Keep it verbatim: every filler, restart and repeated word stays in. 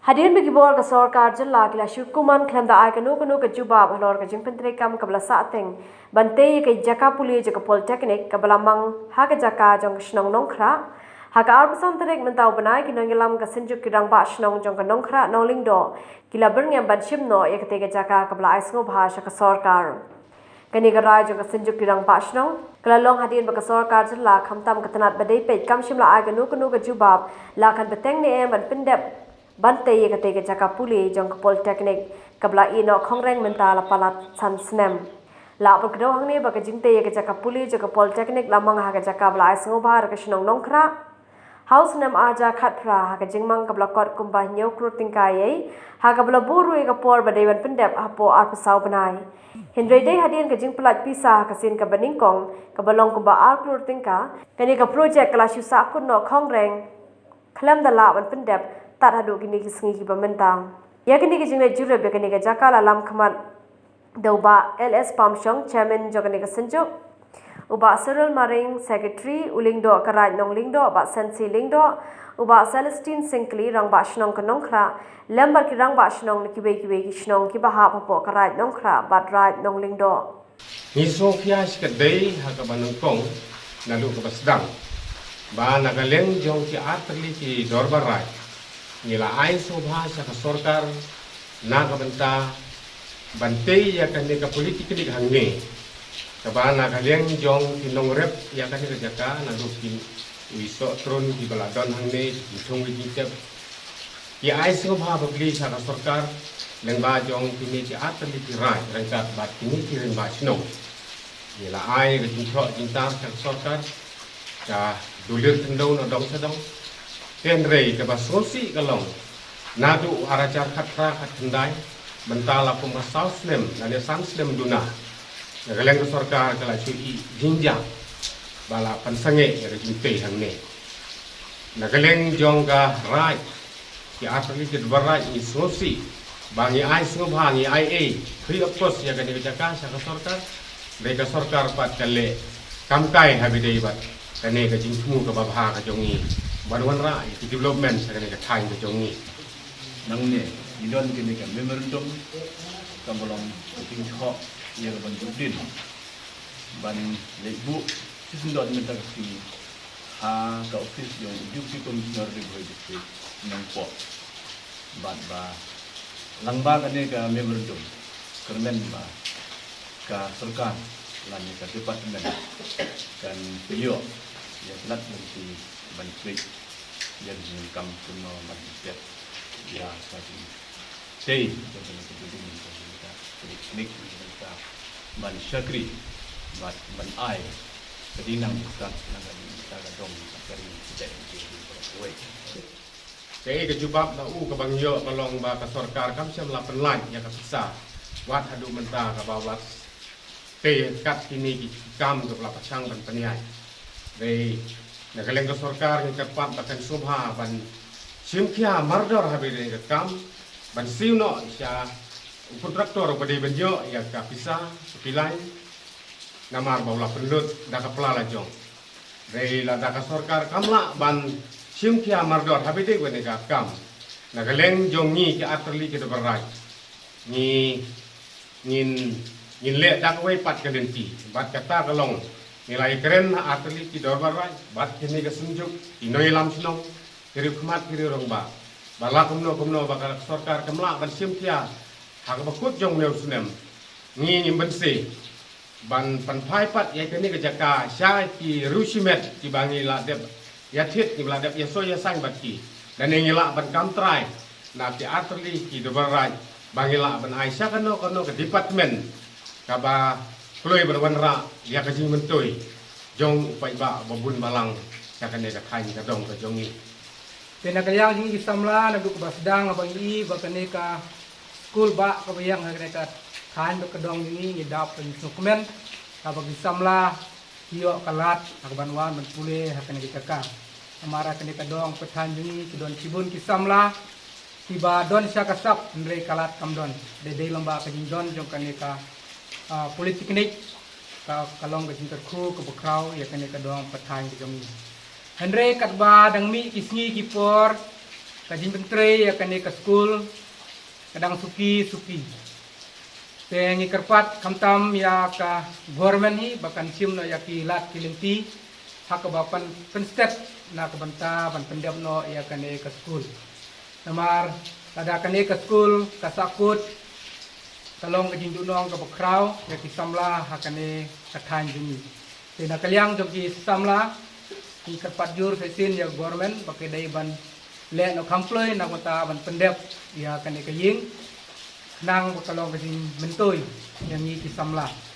Hadien ba ki bor ka sorkar jylla ki la shu kuman khlem da ai kano kano ka jubab halor ka jingpyntreikam kaba la sahteng ban tei ïa ka jaka pule jong ka Polytechnic kaba la mang ha ka jaka jong ka shnong Nongkhrah. Ha ka arphew san tarik mynta u bnai, ki nongïalam ka Synjuk ki Rangbah Shnong jong ka Nongkhrah Nonglyngdoh ki la byrngem ban shim noh ïa katei ka jaka kaba la ai sngewbha sha ka sorkar. Kane ka rai jong ka Synjuk ki Rangbah Shnong ka la long hadien ba ka sorkar jylla, khamtam ka tnat ba dei peit, kam shym la ai kano kano ka jubab la kan bteng ne em ban pyndep ban tei ïa katei ka jaka pule jong ka Polytechnic kaba la ïeh noh khongreng mynta la palat san snem. La pyrkhat hangne ba ka jingtei ïa ka jaka pule jong ka Polytechnic la mang ha ka jaka ba la ai sngewbha da ka shnong Nongkhrah ha u snem arhajar khatphra, ha ka jingmang kaba la kot kumba hynñiew klur tyngka ïa, ha kaba la buh ruh ïa ka por ba dei ban pyndep hapoh arphew saw bnai. Hynrei dei hadien ka jingpyllait pisa ha ka sien kaba nyngkong kaba long kumba ar klur tyngka, kane ka projek ka la shu sahkut noh khongreng khlem da lah ban pyndep tad haduh kine ki sngi kiba mynta. Ïa kane ka jingleit jurip ïa kane ka jaka la lam khmat da u Bah L S Pamshong, Chairman jong kane ka Synjuk, u Bah Cyril Maring, Secretary, u Lyngdoh ka Raid Nonglyngdoh Bah Sensi Lyngdoh, u Bah Celestine Syngkli, Rangbah Shnong ka Nongkhrah, lem bad ki Rangbah Shnong na kiwei kiwei ki shnong kiba hap hapoh ka Raid Nongkhrah bad Raid Nonglyngdoh. Ngi sngewkhia shikatdei ha kaba nyngkong naduh kaba sdang ba na ka liang jong ki artylli ki dorbar raid ngi la ai sngewbha sha ka sorkar na ka bynta ban tei ïa kane ka Polytechnic hangne, kaba na ka liang jong ki nongrep ïa kane ka jaka naduh ki u Isoh Trun kiba la don hangne, ki thung ki jingtep, ki ai sngewbha bapli sha ka sorkar lyngba jong kine ki artylli ki raid ryngkat bad kine ki rangbah shnong. Ngi la ai ka jingthoh jingtar sha ka sorkar, ka dulir khyndew na dong sha dong. Hynrei kaba sngewsih ka long, naduh arhajar khatphra khatkhyndai mynta la kum ka saw snem lane san snem duna, na ka liang ka sorkar ka la shu ïeh jingjia ba la pynsangeh ïa ka jingtei hangne. Na ka liang jong ka raid, ki artylli ki dorbar raid, ngi sngewsih ba ngi ai sngewbha, ngi ai ei, free of cost ïa kane ka jaka sha ka sorkar. Hynrei ka sorkar pat ka leh kam kai ha ba ïadei bad kane ka jingthmu kaba bha ka jong ngi ban wanrah ïa ki development sha kane ka thaiñ ka jong ngi. Nangne ngi don kane ka memorandum kaba long ka jingthoh ïa ka ban duhdien ban leit buh shisyndon mynta ka sngi ha ka ophis jong u Deputy Commissioner Ri Bhoi District Nongpoh. Bad ba lyngba kane ka memorandum kyrmen ba ka sorkar lane ka department kan ïoh ïa ka lad lynti ban peit ïa ka jingdonkam kumno ban pynpait ïa ka jingtei jong kane ka building jong kane ka polytechnic jong kane ka ban shakri bad ban ai ka dei nang ka, nang ka, nang ka dong ka ri ka jait ka jait ka jait. Kaei ka jubab na u kaba ngi ïoh ka long ba ka sorkar kam shym la pynlait ïa ka pisa wat haduh mynta kaba wat tei kat kine ki kam kaba la pyrshang ban pynïaid. Dei na ka liang ka sorkar ngi kyrpad ba kan sngewbha ban shim khia mardor ha ba ïadei ka kam ban siew noh sha u kontraktor uba dei ban ïoh ïa ka pisa ka pilai namar ba u la pynlut da ka pla la jong. Dei lada ka sorkar kam lah ban shim khia mardor ha ba ïadei kane ka kam, na ka liang jong ngi ki artylli ki dorbar raid ngi ngin, ngin leh da kawei pat ka lynti. Bad kata ka long ngi la ïakren ha artylli ki dorbar raid bad kine ka synjuk, ki nongïalam shnong, ki riewkhmat ki riewrangbah, ba la kumno kumno ba ka sorkar kam lah ban shim khia ha kaba kut jong une u snem, ngi ngim banse ban pynphai pat ïa kane ka jaka sha ki riew shimet kiba ngi la dep ïa thied, kiba la dep ïa soi ïa sain bad ki. Lane ngi lah ban kam trai na ki artylli ki dorbar raid ba ngi lah ban ai sha kano kano ka department kaba kloi ban wanrah ïa ka jingmyntoi jong u paidbah ba bun balang sha kane ka thaiñ ka dong ka jong ngi. Te na ka liang jong ngi ki samla, naduh kaba sdang haba ngi i ba kane ka skul ba kaba ïeng ha kane ka thaiñ ba ka dong jong ngi, ngi dap ban sngewkmen haba ki samla ki ïoh ka lad ha kaban wan ban pule ha kane ka jaka. Namar ha kane ka dong ka thaiñ jong ngi ki don shibun ki samla kiba don sha ka sap, hynrei ka lad kam don. Dei dei lyngba ka jingdon jong kane ka, ah, polytechnic ka, ka long ka jingkyrkhu kaba khraw ïa kane ka dong ka thaiñ ka jong ngi. Hynrei katba dang mih ki sngi ki por, Ka jingpyntrei ïa kane ka skul ka dang suki suki. Te ngi kyrpad khamtam ïa ka government hi ba kan shim noh ïa ki lad ki lynti ha kaba pyn pynstet na ka bynta ban pyndep noh ïa kane ka skul. Namar lada kane ka skul ka sahkut ka long ka jingduhnong kaba khraw ïa ki samla ha kane ka thaiñ jong ngi. Te na ka liang jong ki samla ngi kyrpad jur shisien ïa government ba ki dei ban leh noh kham kloi na ka bynta ban pyndep ïa kane ka ïing. Nang ba ka long ka jingmyntoi ïa ngi ki samla.